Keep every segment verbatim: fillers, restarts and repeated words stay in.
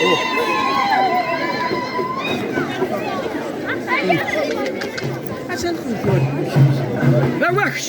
D awaḥec!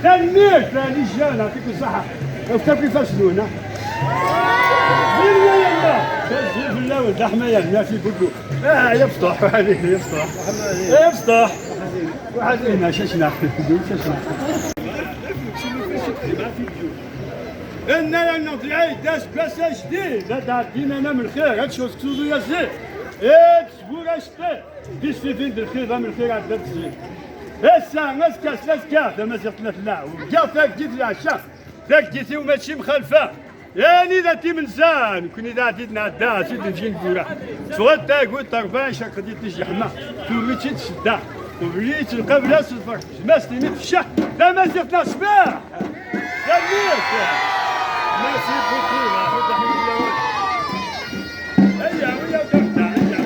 Tanemmirt, Alijan, يعطيك الصحة. شفتها كيفاش لونها؟ زين يا يما. زين في اللون، زحمة يا، merci beaucoup. آه، يا مفتوح، حبيبي، يا مفتوح. يا مفتوح. وحدينا، شاشنا. شاشنا. إن لنا في العيد، داس بس جديد. لا تعدينا أنا من الخير، هاتشوف كتوزو يا زين. إيه، تسبور أشتي. Bis fifin d lxir, d am lxir ɛedda d zzin. Ass-a, azekka s azekka, tamaziɣt tella tella. Ǧǧiɣ targit leɛca, targit-iw mačči mxalfa. Anida timenza, nekni d aɛdid nɛedda, s id nǧi neddura. Teffeɣ-d tagut, terbaɛ, icreq-d iṭij yeḥma. Tuwi-tt-id ccedda, qbel-itt lqabla s lferḥ. Tezmas tini tecceḥ, tamaziɣt neɣ ccbeḥ. Tanemmirt. Merci beaucoup, Mahmoud Ahmed Lawal. Ayya, ayya, ayya.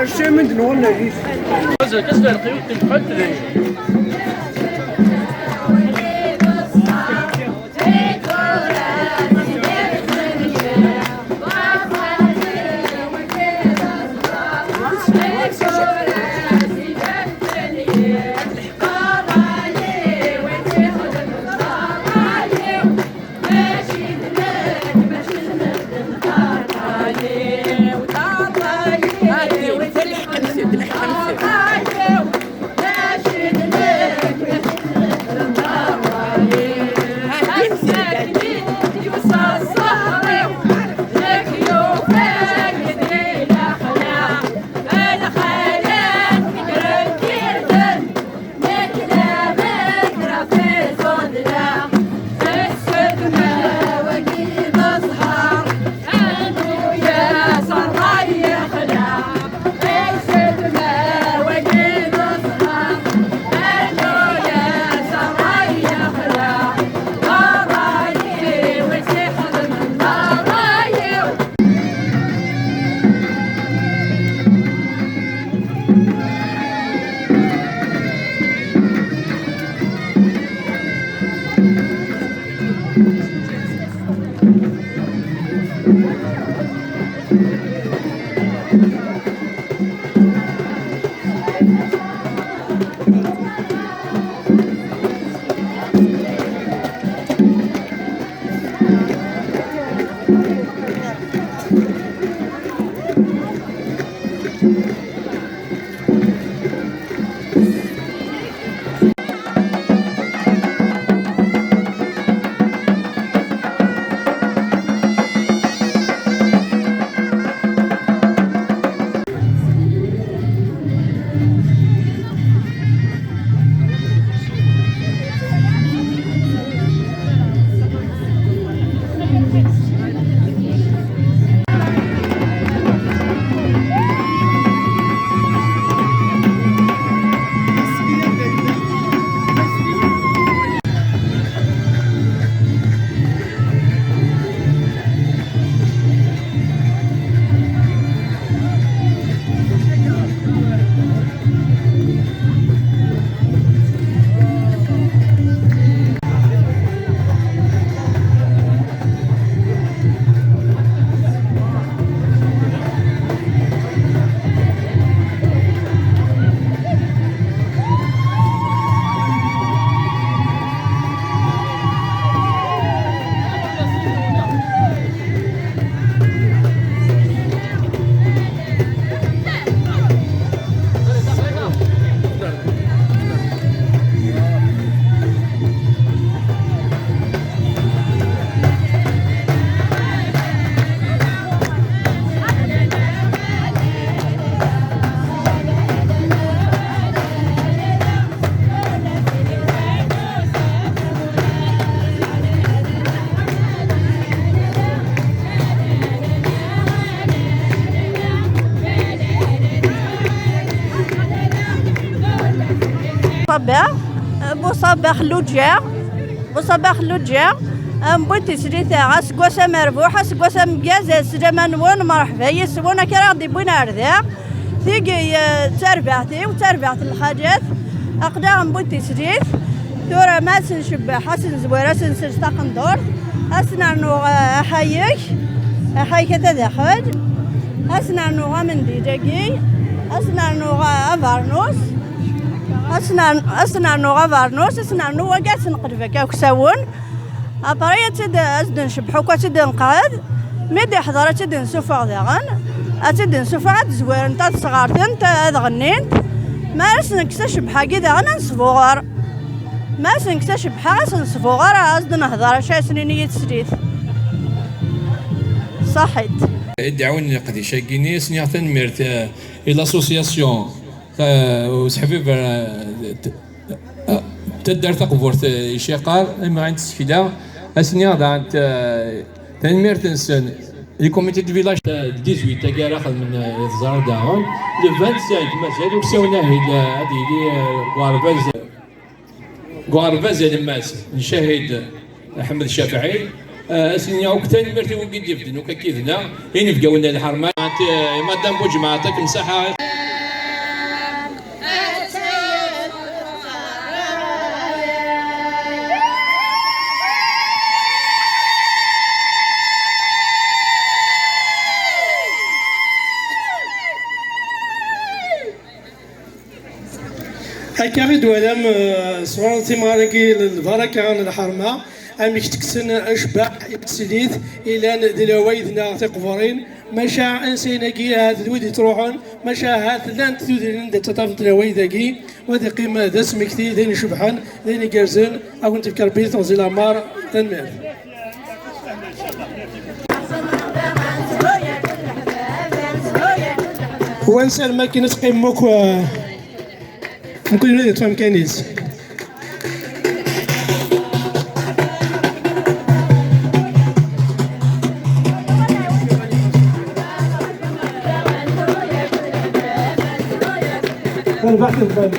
Acu i d-nwan? Mazal-k asnerqi ur t-nfant deg. Buṣabeḥ, Buṣabeḥ Lluǧa, Buṣabeḥ Lluǧa, mewwin tislit, aseggas amerbuḥ, aseggas ameggaz, sslam-nwen, mṛeḥba yis-wen, akka ara ɣ-d-iwwin ar da. Tigi, eh, d tarbaɛt-iw, d tarbaɛt n lxalat, aql-aɣ mewwin tislit, tura ma ad s-ncebbeḥ, ad s-nezwir, ad s-nsels taqendurt, ad s-nernu, eh, aḥayek, aḥayek ata daxel, ad s-nernu amendil-agi, ad s-nernu, eh, abernus, Ad s-nernu, ad s-nernu abernus, ad s-nernu wagi, ad s-neqleb akka aksawen. Après, ad tt-id, ad tt-id-ncebbeḥ akk, ad tt-id-nqeɛɛed. Mi d-iḥḍer, ad tt-id-nsuffeɣ daɣen. Ad tt-id-nsuffeɣ, ad d-zwirent, ad sɣertent, ad ɣennint. Ma ara s-nekkes acebḥ-agi daɣen, ad nesbuɣer. Ma ara s-nekkes acebḥ-a, ad s-nesbuɣer, ad s-d-nehḍer acu ara s-nini i teslit. Ṣaḥit. I d-iɛawnen leqdic-agi-nni, ad s-nniɣ tanemmirt, eh, i l'association. Eh, useḥbiber, eh, t-, eh, taddart taqburt, eh, Iciqar, imɣan n tsekla, ass-nni daɣen, eh, tanemmirt-nsen, les comités de village, eh, dix-huit agi ara xedmen, eh, i teẓra daɣen, le vingt-cinq mazal uksawen ahil, eh, ad yili, eh, deg uɣerbaz, deg uɣerbaz alemmas n Cahid Ḥmed Cafɛi. Eh, ass-nni akk tanemmirt i wigi d-ibedden akk akka yid-neɣ, inebgawen n lḥerma. Eh, Madame Buǧemɛa, ṭṭak msaḥa. Akka i d-twalam, eh, sɣur timɣar-agi n lbaraka n lḥerma, amek ttekksen acbaḥ i teslit ilan di lawayed neɣ tiqburin, maca ansayen-agi ahat d wid yettruḥun, maca ahat llant tudrin anda ttaṭṭafent lawayed-agi, wa ad iqqim d asmekti, d ayen icebḥen, d ayen igerrzen, ad kent-tefk Rebbi teɣzi leɛmer, tanemmirt. Wansa lmakina teqqim akk, eh, mkul win yeṭṭef amkan-is. Terbeḥ tebban.